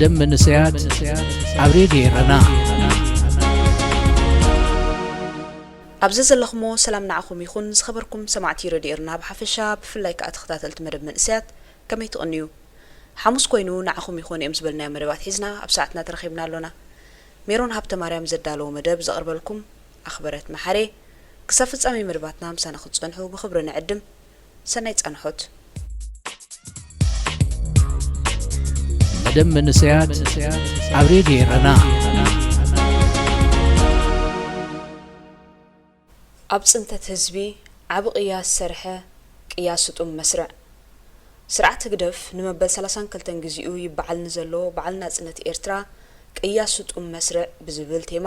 ደም መንእሰያት ኣብ ሬድዮ ኤረና። ኣብዚ ዘለኹሞ ሰላም ንዓኹም ይኹን። ዝኸበርኩም ሰማዕቲ ሬድዮ ኤርና ብሓፈሻ፣ ብፍላይ ከኣ ተኸታተልቲ መደብ መንእሰያት ከመይ ትቕንዩ? ሓሙስ ኮይኑ ንዓኹም ይኾኑ እዮም ዝበልናዮ መደባት ሒዝና ኣብ ሰዓትና ተረኺብና ኣሎና። ሜሮን ሃብተማርያም ዘዳለዎ መደብ ዘቕርበልኩም ኣኽበረት መሓሬ። ክሳብ ፍጻሜ መደባትና ምሳና ክትጸንሑ ብኽብሪ ንዕድም። ሰናይ ጻንሖት። መደብ መንእሰያት ኣብ ሬድዮ ኤረና። ኣብ ጽንተት ህዝቢ ዓቢ ቅያ ዝሰርሐ ቅያ ስጡም መስርዕ። ስርዓት ህግደፍ ንመበል ሰላሳን ክልተን ግዜኡ ይበዓል ንዘሎ በዓል ናጽነት ኤርትራ ቅያ ስጡም መስርዕ ብዝብል ቴማ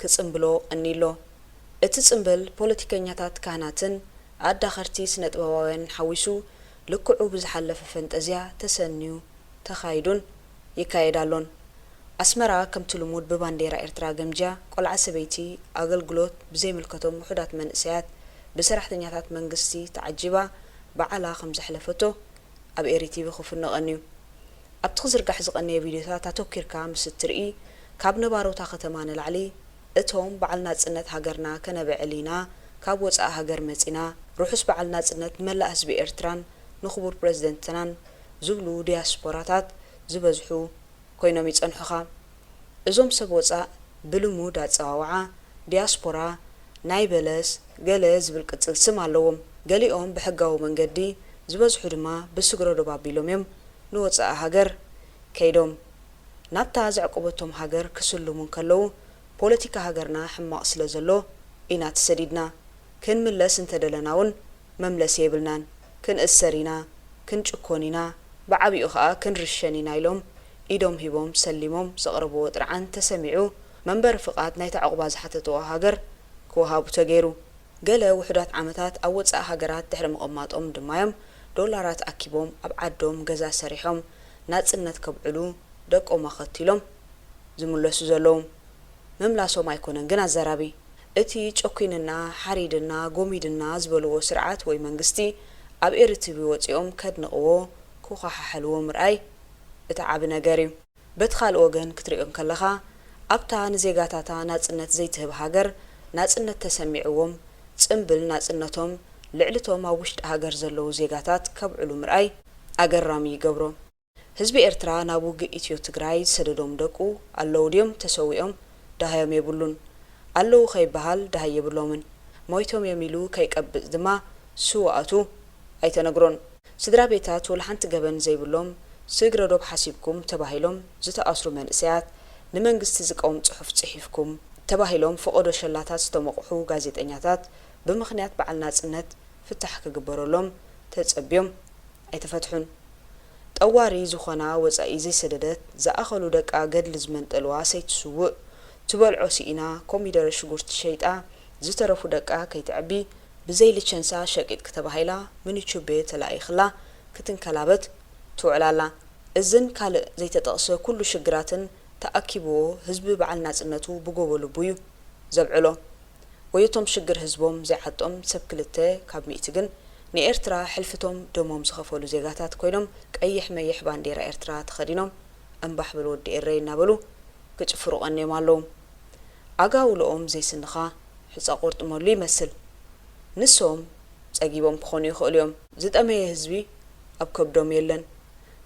ክጽንብሎ ቀኒሎ። እቲ ጽንብል ፖለቲከኛታት፣ ካህናትን ኣዳኸርቲ ስነ ጥበባውያንን ሓዊሱ ልክዑ ብዝሓለፈ ፈንጠዝያ ተሰንዩ ተኻይዱን ይካየድ ኣሎን። ኣስመራ ከምቲ ልሙድ ብባንዴራ ኤርትራ ገምጅያ፣ ቆልዓ ሰበይቲ፣ ኣገልግሎት ብዘይምልከቶም ውሑዳት መንእሰያት ብሰራሕተኛታት መንግስቲ ተዓጂባ በዓላ ከምዘሕለፈቶ ኣብ ኤሪ ቲቪ ክፍኖ ቀንዩ። ኣብቲ ክዝርጋሕ ዝቐነየ ቪድዮታት ኣተኲርካ ምስ እትርኢ፣ ካብ ነባሮታ ከተማ ንላዕሊ፣ እቶም በዓል ናጽነት ሃገርና ከነብዕል ኢና፣ ካብ ወጻኢ ሃገር መጺና፣ ርሑስ በዓል ናጽነት ንመላእ ህዝቢ ኤርትራን ንክቡር ፕረዚደንትናን ዝብሉ ዲያስፖራታት ዝበዝሑ ኮይኖም ይጸንሑኻ። እዞም ሰብ ወጻእ ብልሙድ ኣጸዋውዓ ዲያስፖራ፣ ናይ በለስ፣ ገለ ዝብል ቅጽል ስም ኣለዎም። ገሊኦም ብሕጋዊ መንገዲ፣ ዝበዝሑ ድማ ብስግረ ዶብ ኣቢሎም እዮም ንወጻኢ ሃገር ከይዶም። ናብታ ዘዕቆበቶም ሃገር ክስልሙ እንከለዉ፣ ፖለቲካ ሃገርና ሕማቕ ስለ ዘሎ ኢና ተሰዲድና። ክንምለስ እንተደለና እውን መምለሲ የብልናን። ክንእሰር ኢና፣ ክንጭኮን ኢና፣ ብዓቢኡ ኸኣ ክንርሸን ኢና ኢሎም ኢዶም ሂቦም ሰሊሞም ዘቕረብዎ ጥርዓን ተሰሚዑ፣ መንበሪ ፍቓድ ናይታ ዑቕባ ዝሓተትዋ ሃገር ክወሃቡ ተገይሩ። ገለ ውሑዳት ዓመታት ኣብ ወጻኢ ሃገራት ድሕሪ ምቕማጦም ድማ'ዮም ዶላራት ኣኪቦም ኣብ ዓዶም ገዛ ሰሪሖም ናጽነት ከብዕሉ ደቆም ኣኸቲሎም ዝምለሱ ዘለዉ። ምምላሶም ኣይኮነን ግን ኣዘራቢ። እቲ ጨኲንና፣ ሓሪድና፣ ጎሚድና ዝበልዎ ስርዓት ወይ መንግስቲ ኣብ ኤሪ ቲቪ ወጺኦም ከድንቕዎ፣ ክኾሓሕልዎ ምርኣይ እቲ ዓቢ ነገር እዩ። በቲ ካልእ ወገን ክትሪኦ እንከለኻ፣ ኣብታ ንዜጋታታ ናጽነት ዘይትህብ ሃገር ናጽነት ተሰሚዕዎም ጽምብል ናጽነቶም ልዕሊ እቶም ኣብ ውሽጢ ሃገር ዘለዉ ዜጋታት ከብዕሉ ምርኣይ ኣገራሚ ይገብሮ። ህዝቢ ኤርትራ ናብ ውግእ ኢትዮ ትግራይ ዝሰደዶም ደቁ ኣለዉ ድዮም ተሰዊኦም ደሃዮም የብሉን። ኣለዉ ከይበሃል ደሃይ የብሎምን። ሞይቶም እዮም ኢሉ ከይቀብጽ ድማ ስውኣቱ ኣይተነግሮን። ስድራ ቤታት ወላ ሓንቲ ገበን ዘይብሎም ስግረ ዶብ ሓሲብኩም ተባሂሎም ዝተኣስሩ መንእሰያት፣ ንመንግስቲ ዝቀውም ጽሑፍ ጽሒፍኩም ተባሂሎም ፈቐዶ ሸላታት ዝተመቑሑ ጋዜጠኛታት ብምኽንያት በዓል ናጽነት ፍታሕ ክግበረሎም ተጸብዮም ኣይተፈትሑን። ጠዋሪ ዝኾና ወጻኢ ዘይሰደደት፣ ዝኣኸሉ ደቃ ገድሊ ዝመንጠልዋ ሰይቲ ስዉእ፣ ትበልዖ ስኢና፣ ኮሚደረ ሽጉርቲ ሸይጣ፣ ዝተረፉ ደቃ ከይተዕቢ፣ ብዘይ ልቸንሳ ሸቂጥኪ ተባሂላ፣ ምኒቹቤ ተላኢኽላ ክትንከላበት ትውዕል ኣላ። እዝን ካልእ ዘይተጠቕሰ ኩሉ ሽግራትን ተኣኪብዎ፣ ህዝቢ በዓል ናጽነቱ ብጎቦ ልቡ እዩ ዘብዕሎ። ወዮቶም ሽግር ህዝቦም ዘይዓጦም ሰብ ክልተ ካብ ሚእቲ ግን ንኤርትራ ሕልፍቶም ደሞም ዝኸፈሉ ዜጋታት ኮይኖም ቀይሕ መይሕ ባንዴራ ኤርትራ ተኸዲኖም እምባሕ በል ወዲ ኤረይ እናበሉ ክጭፍሩ ቀንዮም ኣለዉ። ኣጋውልኦም ዘይስንኻ ሕጻ ቆርጥመሉ ይመስል። ንሶም ጸጊቦም ክኾኑ ይኽእሉ እዮም። ዝጠመየ ህዝቢ ኣብ ከብዶም የለን።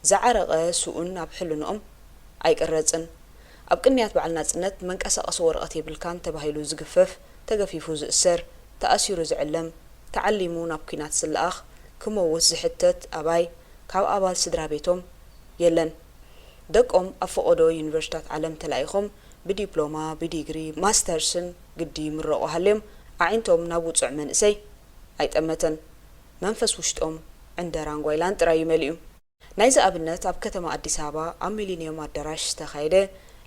ዝዓረቐ ስኡን ኣብ ሕልንኦም ኣይቅረጽን። ኣብ ቅንያት በዓል ናጽነት መንቀሳቐሲ ወረቐት የብልካን ተባሂሉ ዝግፈፍ፣ ተገፊፉ ዝእሰር፣ ተኣሲሩ ዝዕለም፣ ተዓሊሙ ናብ ኲናት ዝለኣኽ፣ ክመውት ዝሕተት ኣባይ ካብ ኣባል ስድራ ቤቶም የለን። ደቆም ኣብ ፈቐዶ ዩኒቨርሲታት ዓለም ተላኢኾም ብዲፕሎማ፣ ብዲግሪ፣ ማስተርስን ግዲ ይምረቑ ሃልዮም ኣዒንቶም ናብ ውጹዕ መንእሰይ ኣይጠመተን። መንፈስ ውሽጦም ዕንደራን ጓይላን ጥራይ እዩ መሊኡ። ናይዚ ኣብነት ኣብ ከተማ ኣዲስ ኣበባ ኣብ ሚሊንየም ኣዳራሽ ዝተኻየደ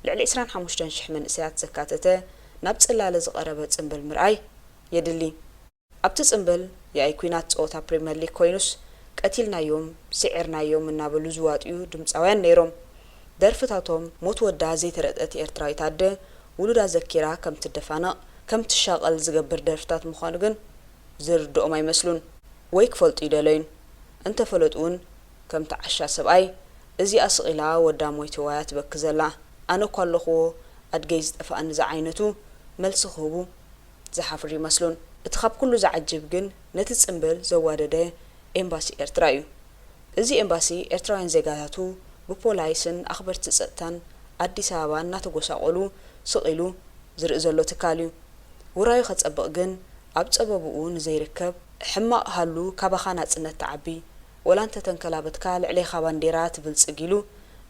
ልዕሊ ዕስራን ሓሙሽተን ሽሕ መንእሰያት ዘካተተ ናብ ጽላለ ዝቐረበ ጽምብል ምርኣይ የድሊ። ኣብቲ ጽምብል የኣይ ኲናት ጸወታ ፕሪመር ሊግ ኮይኑስ ቀቲልናዮም፣ ስዒርናዮም እናበሉ ዝዋጥዩ ድምጻውያን ነይሮም። ደርፍታቶም ሞት ወዳ ዘይተረድአት ኤርትራዊት ኣደ ውሉዳ ዘኪራ ከም ትደፋነቕ፣ ከም ትሻቐል ዝገብር ደርፍታት ምዃኑ ግን ዝርድኦም ኣይመስሉን። ወይ ክፈልጡ ይደለዩን። እንተፈለጡ እውን ከምቲ ዓሻ ሰብኣይ እዚኣ ስቕ ኢላ ወዳ ሞይትዋ እያ ትበኪ ዘላ። ኣነ እኳ ኣለኹዎ ኣድገይ ዝጠፍኣኒ ዝዓይነቱ መልሲ ክህቡ ዝሓፍሩ ይመስሉን። እቲ ካብ ኩሉ ዝዓጅብ ግን ነቲ ጽምብል ዘዋደደ ኤምባሲ ኤርትራ እዩ። እዚ ኤምባሲ ኤርትራውያን ዜጋታቱ ብፖላይስን ኣኽበርቲ ጸጥታን ኣዲስ ኣበባ እናተጎሳቖሉ ስቕ ኢሉ ዝርኢ ዘሎ ትካል እዩ። ውራዩ ከጸብቕ ግን ኣብ ጸበብኡ ንዘይርከብ ሕማቕ ሃሉ ካባኻ ናጽነት ትዓቢ፣ ወላ እንተተንከላበትካ ልዕሌኻ ባንዴራ ትብልጽግ ኢሉ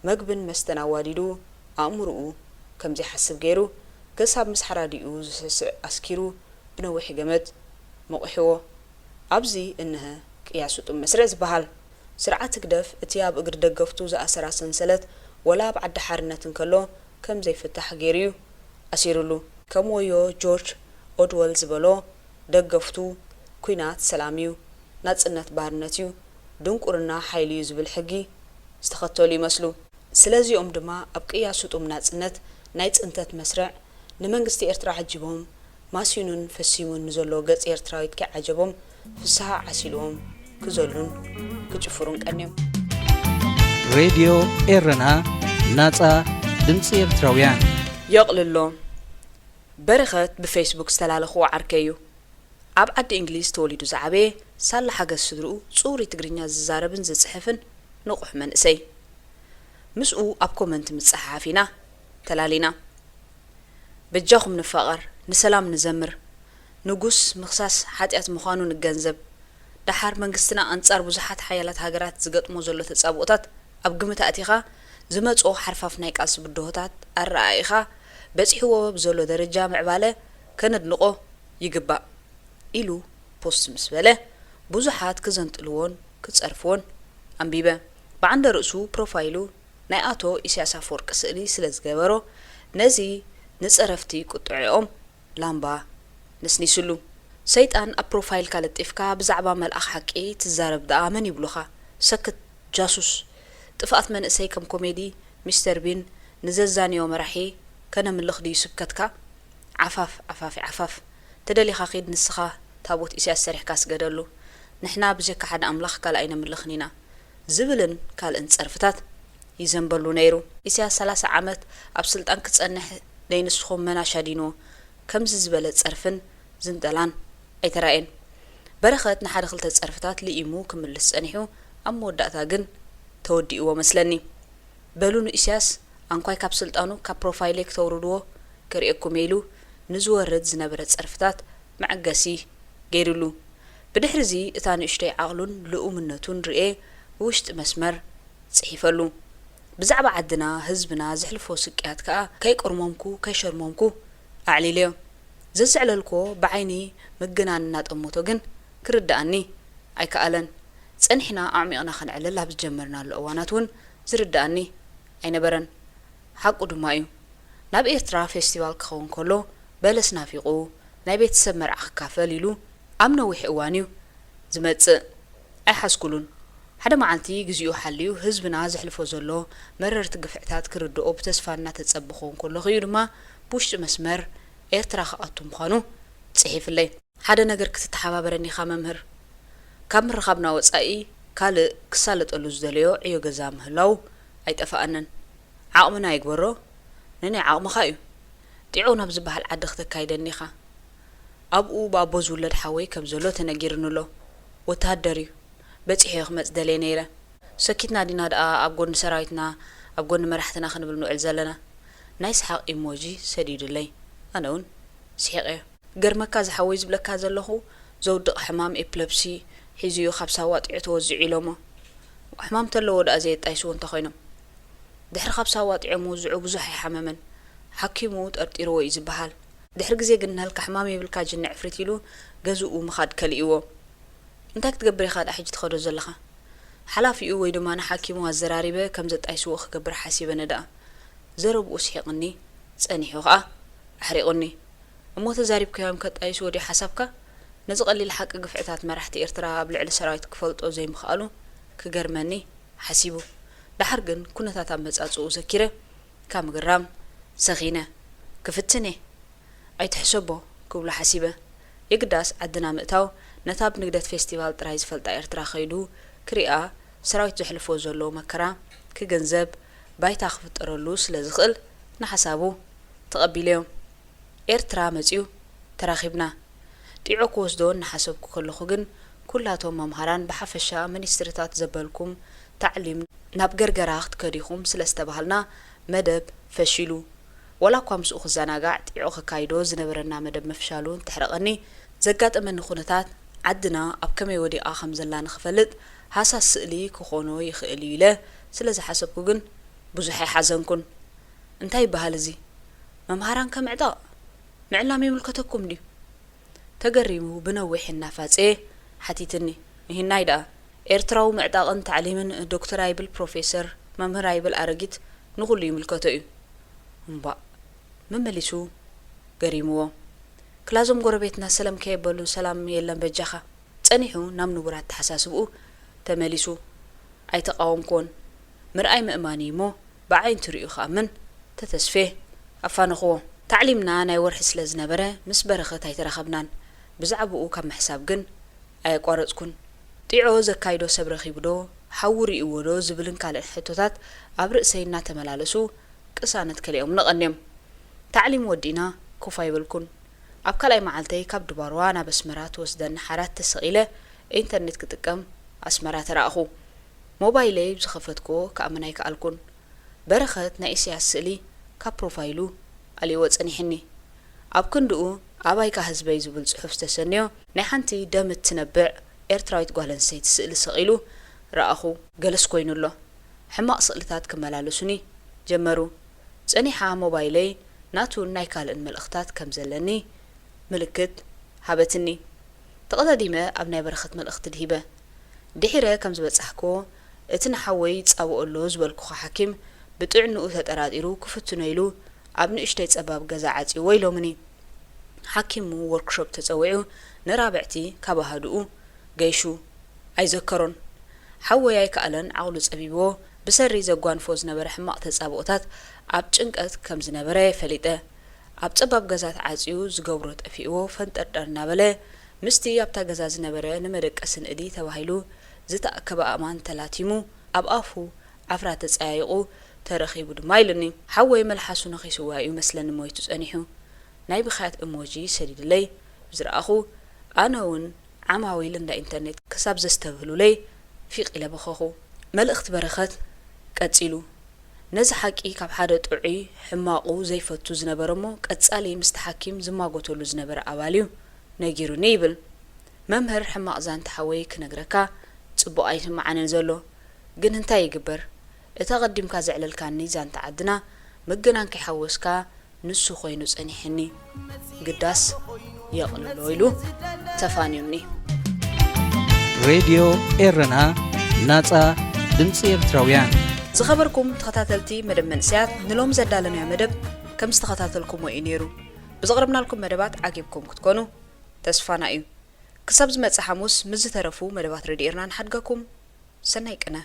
መግብን መስተን ኣዋዲዱ ኣእምርኡ ከም ዘይሓስብ ገይሩ ክሳብ ምስ ሓራዲኡ ዝስዕስዕ ኣስኪሩ ብነዊሕ ገመድ መቑሕዎ። ኣብዚ እንሀ ቅያ ስጡም መስርዕ ዝበሃል። ስርዓት ህግደፍ እቲ ኣብ እግሪ ደገፍቱ ዝኣሰራ ሰንሰለት ወላ ኣብ ዓዲ ሓርነት እንከሎ ከም ዘይፍታሕ ገይሩ እዩ ኣሲሩሉ። ከም ወዮ ጆርጅ ኦድወል ዝበሎ ደገፍቱ ኲናት ሰላም እዩ፣ ናጽነት ባርነት እዩ፣ ድንቁርና ሓይሊ እዩ ዝብል ሕጊ ዝተኸተሉ ይመስሉ። ስለዚኦም ድማ ኣብ ቅያ ስጡም ናጽነት ናይ ጽንተት መስርዕ ንመንግስቲ ኤርትራ ዓጂቦም ማሲኑን ፈሲሙን ንዘሎ ገጽ ኤርትራዊት ከይዓጀቦም ፍስሃ ዓሲልዎም ክዘሉን ክጭፍሩን ቀንዮም። ሬድዮ ኤረና፣ ናጻ ድምጺ ኤርትራውያን። የቕልሎ። በረኸት ብፌስቡክ ዝተላለኽዎ ዓርከይ እዩ። ኣብ ዓዲ እንግሊዝ ተወሊዱ ዝዓበየ፣ ሳላ ሓገዝ ስድርኡ ጽሩይ ትግርኛ ዝዛረብን ዝጽሕፍን ንቑሕ መንእሰይ። ምስኡ ኣብ ኮመንት ምጽሓሓፍ ኢና ተላሊና። በጃኹም ንፋቐር፣ ንሰላም ንዘምር። ንጉስ ምኽሳስ ሓጢኣት ምዃኑ ንገንዘብ። ደሓር መንግስትና ኣንጻር ብዙሓት ሓያላት ሃገራት ዝገጥሞ ዘሎ ተጻብኦታት ኣብ ግምት ኣእቲኻ ዝመጽኦ ሓርፋፍ ናይ ቃልሲ ብድሆታት ኣረኣኢኻ በጺሕዎ ብዘሎ ደረጃ ምዕባለ ከነድንቖ ይግባእ ኢሉ ፖስት ምስ በለ ብዙሓት ክዘንጥልዎን ክጸርፍዎን ኣንቢበ። ብዓንደ ርእሱ ፕሮፋይሉ ናይ ኣቶ ኢሳያስ ኣፈወርቂ ስእሊ ስለ ዝገበሮ ነዚ ንጸረፍቲ ቁጥዐኦም ላምባ ነስኒስሉ። ሰይጣን ኣብ ፕሮፋይልካ ለጢፍካ ብዛዕባ መልኣኽ ሓቂ ትዛረብ ደኣ መን ይብሉኻ? ሰክት ጃሱስ። ጥፍኣት መንእሰይ ከም ኮሜዲ ሚስተር ቢን ንዘዛንዮ መራሒ ከነምልኽ ድዩ ስብከትካ? ዓፋፍ ዓፋፊ ዓፋፍ። ተደሊኻ ኺድ ንስኻ ታቦት ኢሳያስ ሰሪሕካ ስገደሉ። ንሕና ብጀካ ሓደ ኣምላኽ ካልእ ኣይነምልኽን ኢና ዝብልን ካልእን ጸርፍታት ይዘንበሉ ነይሩ። ኢሳያስ ሰላሳ ዓመት ኣብ ስልጣን ክጸንሕ ደይ ንስኹም መን ኣሻዲንዎ ከምዚ ዝበለ ጸርፍን ዝንጠላን ኣይተራእየን። በረኸት ንሓደ ክልተ ጸርፍታት ልኢሙ ክምልስ ጸኒሑ ኣብ መወዳእታ ግን ተወዲእዎ መስለኒ። በሉ ንኢሳያስ ኣንኳይ ካብ ስልጣኑ ካብ ፕሮፋይለይ ክተውርድዎ ከርእየኩም እየ ኢሉ ንዝወርድ ዝነበረ ጸርፍታት መዐገሲ ገይሩሉ። ብድሕሪዚ እታ ንእሽቶይ ዓቕሉን ልኡምነቱን ርእየ ብውሽጢ መስመር ጽሒፈሉ። ብዛዕባ ዓድና ህዝብና ዘሕልፎ ስቅያት ከኣ ከይቆርመምኩ ከይሸርሞምኩ ኣዕሊለዮ። ዘዝዕለልክዎ ብዓይኒ ምግናን እናጠመቶ ግን ክርድኣኒ ኣይከኣለን። ጸኒሕና ኣዕሚቕና ከነዕልል ኣብ ዝጀመርናሉ እዋናት እውን ዝርድኣኒ ኣይነበረን። ሓቁ ድማ እዩ። ናብ ኤርትራ ፌስቲቫል ክኸውን ከሎ በለስ ናፊቑ ናይ ቤተሰብ መርዓ ክካፈል ኢሉ ኣብ ነዊሕ እዋን እዩ ዝመጽእ። ኣይሓዝኩሉን። ሓደ መዓልቲ ግዚኡ ሓልዩ ህዝብና ዘሕልፎ ዘሎ መረርቲ ግፍዕታት ክርድኦ ብተስፋ እናተጸበኹ እንከለኹ እዩ ድማ ብውሽጢ መስመር ኤርትራ ክኣቱ ምዃኑ ጽሒፍለይ። ሓደ ነገር ክትተሓባበረኒ ኢኻ መምህር። ካብ ምርኻብና ወጻኢ ካልእ ክሳለጠሉ ዝደለዮ ዕዮ ገዛ ምህላው ኣይጠፍኣንን። ዓቕምና ይግበሮ፣ ንናይ ዓቕምኻ እዩ። ጢዖ ናብ ዝበሃል ዓዲ ክተካይደኒ ኢኻ። ኣብኡ ብኣቦ ዝውለድ ሓወይ ከም ዘሎ ተነጊርኒ ኣሎ። ወተሃደር እዩ። በጺሐዮ ክመጽእ ደልየ ነይረ። ሰኪትና ዲና ደኣ ኣብ ጎኒ ሰራዊትና፣ ኣብ ጎኒ መራሕትና ክንብል ንውዕል ዘለና? ናይ ሰሓቕ ኢሞጂ ሰዲዱለይ። ኣነ እውን ስሒቐዮ። ገርመካ ዝሓወይ ዝብለካ ዘለኹ ዘውድቕ ሕማም ኤፕለፕሲ ሒዙ እዩ ካብ ሳዋ ጢዑ ተወዚዑ ኢሎሞ። ሕማም ተለዎ ደኣ ዘየጣይስዎ እንተኾይኖም። ድሕሪ ካብ ሳዋ ጢዑ ምውዝዑ ብዙሕ ኣይሓመመን። ሓኪሙ ጠርጢርዎ እዩ ዝበሃል። ድሕሪ ግዜ ግን ናልካ ሕማም የብልካ ጅኒ ዕፍሪት ኢሉ ገዝኡ ምኻድ ከሊእዎ። እንታይ ክትገብር ኢኻ ደኣ ሕጂ ትኸዶ ዘለኻ? ሓላፊኡ ወይ ድማ ንሓኪሙ ኣዘራሪበ ከም ዘጣይስዎ ክገብር ሓሲበ ነደኣ። ዘረብኡ ስሒቕኒ፣ ጸኒሑ ኸኣ ኣሕሪቑኒ። እሞ ተዛሪብካዮም ከጣይስዎ ድዩ ሓሳብካ? ነዚ ቀሊል ሓቂ ግፍዕታት መራሕቲ ኤርትራ ኣብ ልዕሊ ሰራዊት ክፈልጦ ዘይምኽኣሉ ክገርመኒ ሓሲቡ። ደሓር ግን ኩነታት ኣመጻጽኡ ዘኪረ ካብ ምግርራም ሰኺነ። ክፍትን እየ። ኣይትሕሰቦ ክብሎ ሓሲበ። የግዳስ ዓድና ምእታው ነታ ብንግደት ፌስቲቫል ጥራይ ዝፈልጣ ኤርትራ ከይዱ ክሪኣ ሰራዊት ዘሕልፎ ዘሎ መከራ ክግንዘብ ባይታ ክፍጠረሉ ስለ ዝኽእል ንሓሳቡ ተቐቢለዮ። ኤርትራ መጺኡ ተራኺብና። ጢዖ ክወስዶ እናሓሰብኩ ከለኹ ግን ኩላቶም መምሃራን ብሓፈሻ ሚኒስትሪታት ዘበልኩም ታዕሊም ናብ ገርገራ ክትከዱ ኢኹም ስለ ዝተባሃልና መደብ ፈሺሉ። ዋላ እኳ ምስኡ ክዘናጋዕ ጢዖ ከካይዶ ዝነበረና መደብ ምፍሻሉ እንተሕረቐኒ ዘጋጠመኒ ኩነታት ዓድና ኣብ ከመይ ወዲቓ ከም ዘላ ንኽፈልጥ ሃሳስ ስእሊ ክኾኖ ይኽእል እዩ ኢለ ስለ ዝሓሰብኩ ግን ብዙሕ ኣይሓዘንኩን። እንታይ ይበሃል እዚ? መምሃራን ከምዕጣቕ ምዕላም ይምልከተኩም ድዩ? ተገሪሙ ብነዊሕ እናፋጸየ ሓቲትኒ። እሂናይ ደኣ ኤርትራዊ ምዕጣቕን ታዕሊምን ዶክተር ኣይብል ፕሮፌሰር መምህር ኣይብል ኣረጊት ንኹሉ ይምልከቶ እዩ። እምባእ መመሊሱ ገሪምዎ። ክላዞም ጎረቤትና ሰለም ከየበሉ ሰላም የለን በጃኻ። ጸኒሑ ናብ ንቡር ኣተሓሳስብኡ ተመሊሱ። ኣይተቓወምክዎን። ምርኣይ ምእማን እዩ እሞ ብዓይንቱ ሪኡ ክኣምን ተተስፌ ኣፋነኽዎ። ታዕሊምና ናይ ወርሒ ስለ ዝነበረ ምስ በረኸት ኣይተራኸብናን። ብዛዕባኡ ካብ ምሕሳብ ግን ኣየቋረጽኩን። ጢዖ ዘካይዶ ሰብ ረኺቡ ዶ ሓዉ ሪእዎ ዶ ዝብልን ካልእን ሕቶታት ኣብ ርእሰይ እናተመላለሱ ቅሳነት ከሊኦምኒ ቀንዮም። ታዕሊም ወዲእና ኮፍ ኣይበልኩን። ኣብ ካልኣይ መዓልተይ ካብ ድባርዋ ናብ ኣስመራ ትወስደኒ ሓራት ተሰቒለ ኢንተርኔት ክጥቀም ኣስመራ ተራእኹ። ሞባይለይ ዝኸፈትክዎ ክኣምን ኣይከኣልኩን። በረኸት ናይ ኢሳያስ ስእሊ ካብ ፕሮፋይሉ ኣልይዎ ጸኒሕኒ። ኣብ ክንድኡ ኣባይካ ህዝበይ ዝብል ጽሑፍ ዝተሰንዮ ናይ ሓንቲ ደም እትነብዕ ኤርትራዊት ጓል ኣንስተይቲ ስእሊ ሰቒሉ ረኣኹ። ገለስ ኮይኑ ኣሎ። ሕማቕ ስእልታት ክመላለሱኒ ጀመሩ። ጸኒሓ ሞባይለይ ናቱን ናይ ካልእን መልእኽታት ከም ዘለኒ ምልክት ሃበትኒ። ተቐዳዲመ ኣብ ናይ በረኸት መልእኽቲ ድሂበ። ድሒረ ከም ዝበጻሕክዎ፣ እቲ ንሓወይ ይጻብኦ ኣሎ ዝበልኩኻ ሓኪም ብጥዕንኡ ተጠራጢሩ ክፍትኖ ኢሉ ኣብ ንእሽተይ ጸባብ ገዛ ዓጽይዎ ኢሎምኒ። ሓኪሙ ወርክሾፕ ተጸዊዑ ንራብዕቲ ካብ ኣሃዱኡ ገይሹ ኣይዘከሮን። ሓወይ ኣይከኣለን ዓቕሉ ጸቢብዎ ብሰሪ ዘጓንፎ ዝነበረ ሕማቕ ተጻብኦታት ኣብ ጭንቀት ከም ዝነበረ ፈሊጠ። ኣብ ጸባብ ገዛ ተዓጽዩ ዝገብሮ ጠፊእዎ ፈንጠርጠር እናበለ ምስቲ ኣብታ ገዛ ዝነበረ ንመደቀሲ ንእዲ ተባሂሉ ዝተኣከበ ኣእማን ተላቲሙ ኣብ ኣፉ ዓፍራ ተጸያይቑ ተረኺቡ ድማ ኢሉኒ። ሓወይ መልሓሱ ነኺስዋ እዩ መስለኒ ሞይቱ ጸኒሑ። ናይ ብኽያት እሞጂ ሰዲድለይ ዝረኣኹ ኣነ እውን ዓማዊል እንዳ ኢንተርኔት ክሳብ ዘስተብህሉለይ ፊቕ ኢለ በኸኹ። መልእኽቲ በረኸት ቀጺሉ። ነዚ ሓቂ ካብ ሓደ ጥዑይ ሕማቑ ዘይፈቱ ዝነበረ እሞ ቀጻሊ ምስቲ ሓኪም ዝማጎተሉ ዝነበረ ኣባል እዩ ነጊሩኒ ይብል። መምህር ሕማቕ ዛንታ ሓወይ ክነግረካ ጽቡቕ ኣይስምዓንን ዘሎ። ግን እንታይ ይግበር? እቲ ኣቐዲምካ ዘዕለልካኒ ዛንታ ዓድና ምግናን ከይሓወስካ ንሱ ኮይኑ ጸኒሕኒ። ግዳስ የቕልሎ ኢሉ ተፋንዩኒ። ሬድዮ ኤረና፣ ናጻ ድምጺ ኤርትራውያን። ዝኸበርኩም ተኸታተልቲ መደብ መንእሰያት፣ ንሎሚ ዘዳለናዮ መደብ ከም ዝተኸታተልኩሞ እዩ ነይሩ። ብዘቕረብናልኩም መደባት ዓጊብኩም ክትኮኑ ተስፋና እዩ። ክሳብ ዝመጽእ ሓሙስ ምስ ዝተረፉ መደባት ሬድዮ ኤረና ንሓድገኩም። ሰናይ ቅነ።